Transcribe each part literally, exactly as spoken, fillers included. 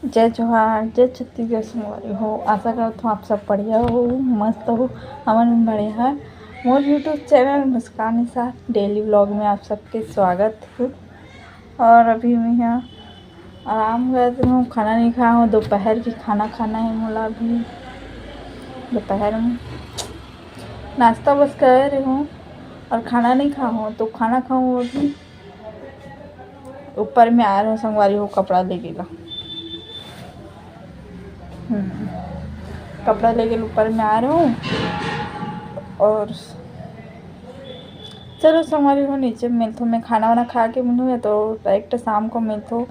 जय जोहार, जय छत्तीसगढ़ संगवारी हो। आशा करत हूँ आप सब बढ़िया हो, मस्त हो। हमन भी बढ़िया है। मोर YouTube चैनल मुस्कान निसार डेली व्लॉग में आप सबके स्वागत है। और अभी मैं यहाँ आराम करत हूँ, खाना नहीं खाया हूँ। दोपहर की खाना खाना है मोला अभी। दोपहर में नाश्ता बस कर रही हूँ और खाना नहीं खाया हूँ, तो खाना खाऊँ अभी। ऊपर में आ रहे हो संगवारी हो कपड़ा लेके ला। हम्म, कपड़ा लेके ऊपर में आ रहे हो। और चलो संगवारी हो, नीचे मिलथो, मैं खाना वाना खा के मिलूँ या तो डायरेक्ट शाम को मिलथो,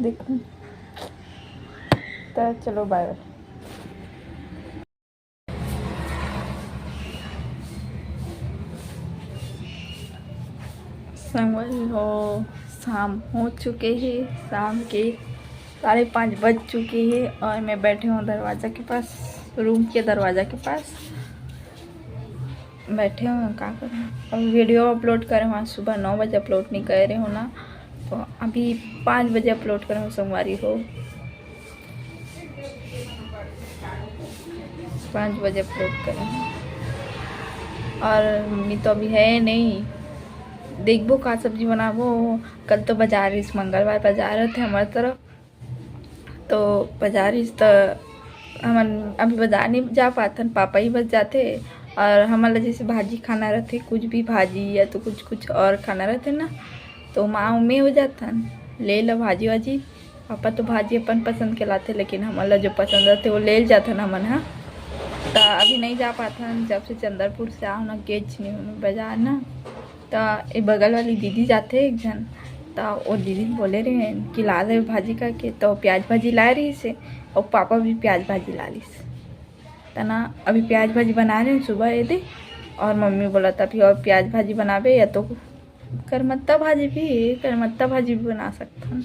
देखूँ। तो चलो बाय बाय। संगवारी हो, शाम हो चुके हे, शाम के साढ़े पाँच बज चुके हे और मैं बैठे हूँ दरवाज़ा के पास, रूम के दरवाज़ा के पास बैठे हूँ। का करूँ, अब वीडियो अपलोड करे हूँ, सुबह नौ बजे अपलोड नहीं करे हूँ ना, तो अभी पाँच बजे अपलोड करे हूँ संगवारी हो। पाँच बजे अपलोड करे हूँ। और मम्मी तो अभी है नहीं, देखबो का सब्जी बनाबो। कल तो बाजार रहिस, मंगलवार बाजार रहते हमारे तरफ, तो बाजार रहिस तो हमन अभी बाजार नहीं जा पाथन, पापा ही बस जाते। और हमन ला जैसे भाजी खाना रहते, कुछ भी भाजी या तो कुछ कुछ और खाना रहते ना, तो माँ में हो जाथन, ले लो भाजी वाजी। पापा तो भाजी अपन पसंद के लाथे, लेकिन हमन ला जो पसंद रहते वो ले जाथन हमन ह। त अभी नहीं जा पाथन, जब से चंद्रपुर से आओ ना, गेच नहीं हूँ बाजार ना। त ए बगल वाली दीदी जाथे एक झन, त वो दीदी बोले रहे कि ला दे भाजी करके, तो प्याज भाजी लाए रहिस हे, और पापा भी प्याज भाजी ला लिस। त ना अभी प्याज भाजी बना रहे हैं सुबह ये दे, और मम्मी बोला था अभी और प्याज भाजी बनाबे या तो करमत्ता भाजी भी, करमत्ता भाजी भी बना सकथन।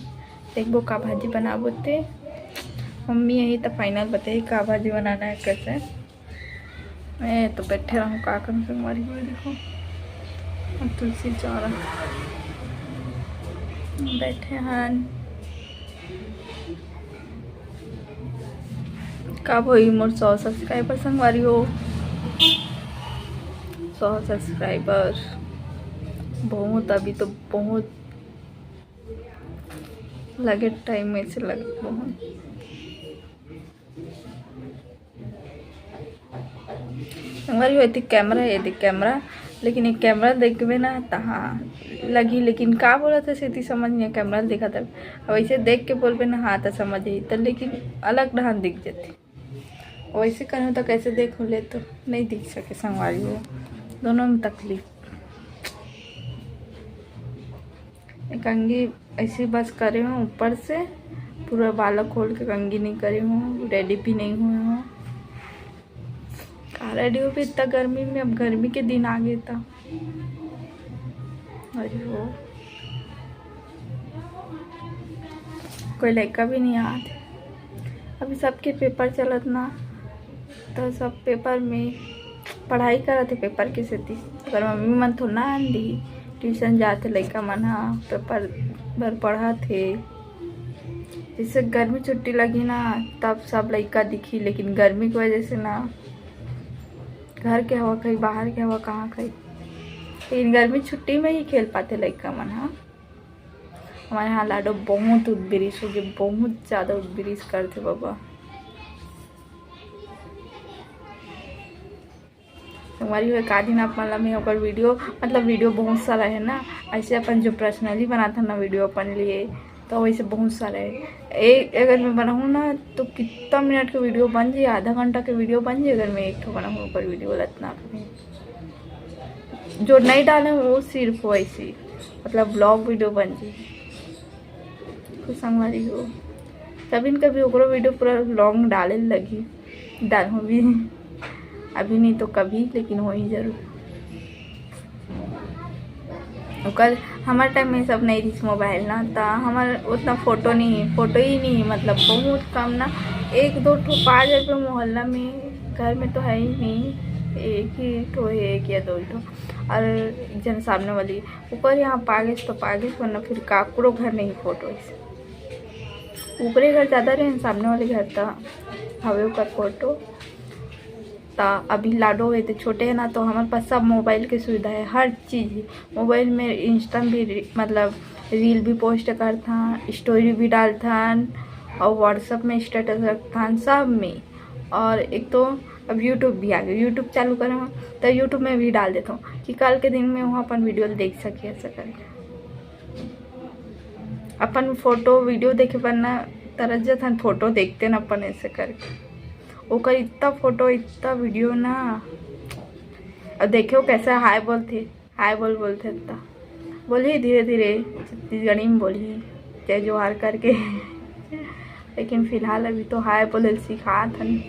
देखबो का भाजी बनाबो ते। मम्मी यही त फाइनल बताही का भाजी बनाना है, कैसे। मैं तो बैठे रहूँ, का करूँ संगवारी हो, देखो। और तुलसी चौरा बैठे हन। कब होई मोर सौ सब्सक्राइबर संगवारी हो? सौ सब्सक्राइबर बहुत, अभी तो बहुत लगे, टाइम में से लगे बहुत। संगवारी हो, एती कैमरा, ये देख कैमरा, लेकिन एक कैमरा देखबे ना त हाँ लगी, लेकिन का बोलत हे सेती समझ नहीं, कैमरा देखत हे। अब ऐसे देख के बोलबे ना हाँ त समझ ही, त लेकिन अलग ढंग दिख जाते। वैसे करूँ तो कैसे देखूँ, ले तो नहीं दिख सके संगवारी हो, दोनों में तकलीफ। एक कंघी ऐसे बस करे हूँ ऊपर से, पूरा बाला खोल के कंघी नहीं करे हूँ, रेडी भी नहीं हुए हूँ। का रेडी हो भी इतना गर्मी में, अब गर्मी के दिन आ गए था। अरे हो, कोई लड़का भी नहीं आते। अभी सबके पेपर चलत ना, तो सब पेपर में पढ़ाई करत हे पेपर के सेती। अगर मम्मी मन तो ना आन दी, ट्यूशन जात हे लइका मन ह, पेपर बर पढ़त हे। जैसे गर्मी छुट्टी लगी ना, तब सब लइका दिखी, लेकिन गर्मी की वजह से ना घर के हवा खाई, बाहर के हवा कहाँ खाई। लेकिन गर्मी छुट्टी में ही खेल पाते लइका मन ह। हमारे यहाँ लाडो बहुत उदबिरिस हो गए, बहुत ज़्यादा उदबिरिस करते बाबा। संगवारी हो, का दिन आप मन ला मैं ओकर वीडियो, मतलब वीडियो बहुत सारा है ना, ऐसे अपन जो पर्सनली बनाता ना वीडियो अपन लिए, तो वैसे बहुत सारा है। ए, अगर मैं बनाऊँ ना तो कितना मिनट के वीडियो बन जाए, आधा घंटा के वीडियो बन जाए, अगर मैं एक ठो बनाऊँ ओकर वीडियो ला इतना। जो नहीं डाले वो सिर्फ वैसे ही, मतलब व्लॉग वीडियो बन जाए। तो संगवारी हो, कभी न कभी ओकरो वीडियो पूरा लॉन्ग डाले लगी, डालूँ भी। अभी नहीं तो कभी, लेकिन होही जरूर। ओकर, हमारे टाइम में सब नहीं रहिस मोबाइल ना, त हमार उतना फोटो नहीं, फोटो ही नहीं, मतलब बहुत कम ना, एक दो ठो पा जाबे मोहल्ला में, घर में तो है ही नहीं, एक ही ठो है, एक या दो ठो, और एक जन सामने वाली, ओकर यहाँ पा गेस तो पा गेस, वरना फिर काकरो घर नहीं फोटो ऐसे। ओकरे घर ज़्यादा रहे, सामने वाले घर त हवे ओकर फोटो। त अभी लाडो हे त छोटे हे ना, तो हमर पास सब मोबाइल के सुविधा हे, हर चीज़ मोबाइल में। Insta में भी री-, मतलब रील भी पोस्ट करथन, स्टोरी भी डालथन और WhatsApp में स्टेटस रखथन, सब में। और एक तो अब YouTube भी आ गए, YouTube चालू करे हूँ तो YouTube में भी डाल देता हूँ कि कल के दिन में वहाँ अपन वीडियो देख सके, ऐसा करके। अपन फोटो वीडियो देखे बर ना तरस जथन, फोटो देखते न अपन ऐसे करके। ओकर इतना फोटो, इतना वीडियो ना। अब देखियो कैसे हाय बोलथे, हाय बोल बोलथे इतना। बोलही धीरे धीरे, छत्तीसगढ़ी में बोलही, जय जोहार करके। लेकिन फिलहाल अभी तो हाय बोले सिखात हन,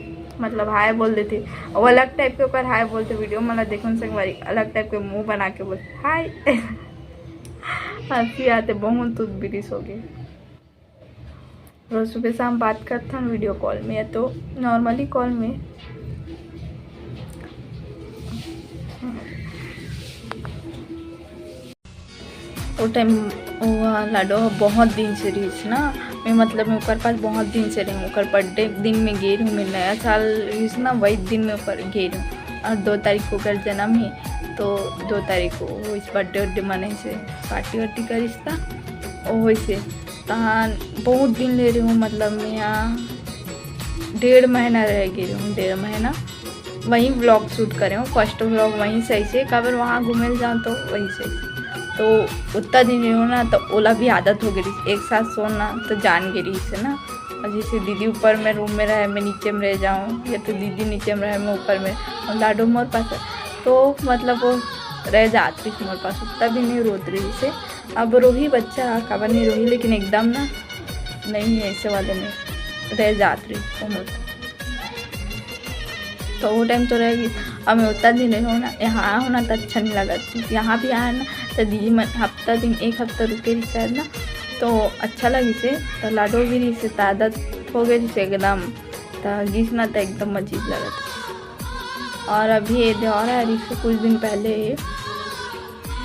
मतलब हाय बोल देथे। और अलग टाइप के ओकर हाय बोलथे, वीडियो में ला देखन संगवारी, अलग टाइप के मुंह बना के बोलथे हाय। हंसी आथे, बहुत उबिरिस हो गए। रोज सुबह शाम बात करथन वीडियो कॉल में या तो नॉर्मली कॉल में। वो टाइम वो लाडो ह बहुत दिन से रहिस ना, मैं मतलब मैं ओकर पास बहुत दिन से रही हूँ। ओकर बर्थडे दिन में गे रहूँ, मैं नया साल रहिस ना, वही दिन में ओकर गे रहूँ। और दो तारीख को ओकर जन्म हे, तो दो तारीख को वो इस बर्थडे वर्डे मनाइस हे, पार्टी वार्टी करिस था, वैसे तहान बहुत दिन ले रही हूँ, मतलब मैं यहाँ डेढ़ महीना रह गई हूँ, डेढ़ महीना वहीं व्लॉग शूट करे हूँ, फर्स्ट व्लॉग वहीं से ऐसे, काबर वहाँ घूमे ल जाऊँ तो वहीं से। तो उतना दिन रही हूँ ना, तो ओला भी आदत हो गई, एक साथ सोना तो जान गई से ना। और जैसे दीदी ऊपर में रूम में रहे, मैं नीचे में रह जाऊँ, या तो दीदी नीचे में रहे, मैं ऊपर में, और लाडो मोर पास है, तो मतलब वो रह जात रही मोर पास, उतना भी नहीं रोत रही से। अब रोही बच्चा काबर नहीं रोही, लेकिन एकदम ना नहीं है ऐसे वाले में रह जात रही बहुत। तो वो टाइम तो रह गई। अब मैं उतना दिन रही हूँ ना, यहाँ आया हूँ ना तो अच्छा नहीं लगा। यहाँ भी आया ना तो दीदी मन हफ्ता दिन, एक हफ्ता रुके रही शायद ना, तो अच्छा लगी से। तो लाडो भी रही से, तो आदत हो गई से एकदम। तो गिस ना तो एकदम अजीब लगा। और अभी ये दौरा है रही से कुछ दिन पहले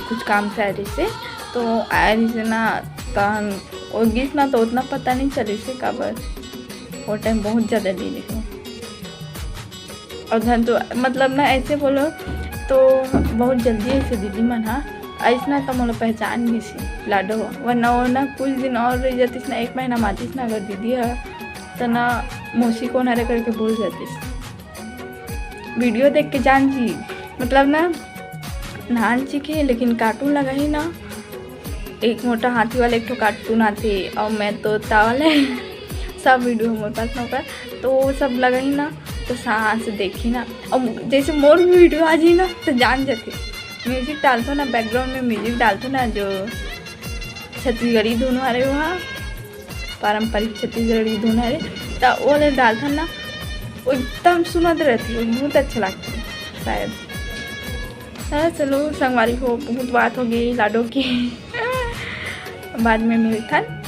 कुछ काम से आए रहिसे, तो आए रहिसे ना, तहन वो गिस ना, तो उतना पता नहीं चलिसे काबर वो टाइम बहुत ज़्यादा दिन रहिसे। और धन तो मतलब ना ऐसे बोलो तो बहुत जल्दी ऐसे दीदी मन हा आइस ना, तो मोला पहचान गिस लाडो, वरना वो ना कुछ दिन और रह जातिस ना, एक महीना मातिस ना अगर दीदी हा, तो ना मौसी कोन हरे करके भूल जातिस। वीडियो देख के जान जी, मतलब ना नान जी के, लेकिन कार्टून लगा ही ना, एक मोटा हाथी वाला एक ठो कार्टून आते, और मैं तोता वाला सब वीडियो मोर पास ना ओकर, तो वो सब लगा ही ना, तो सांस देखी ना। और जैसे मोर भी वीडियो आ जाए ना तो जान जाते। म्यूजिक डालतो ना, बैकग्राउंड में म्यूजिक डालतो ना, जो छत्तीसगढ़ी धुन वाले वहाँ पारंपरिक छत्तीसगढ़ी धुन हरे, त ओला डालथन ना, वो एकदम सुनत रहती, वो बहुत अच्छा लगता है शायद। हाँ, चलो संगवारी हो, बहुत बात हो गई लाडो की। बाद में मिलथन।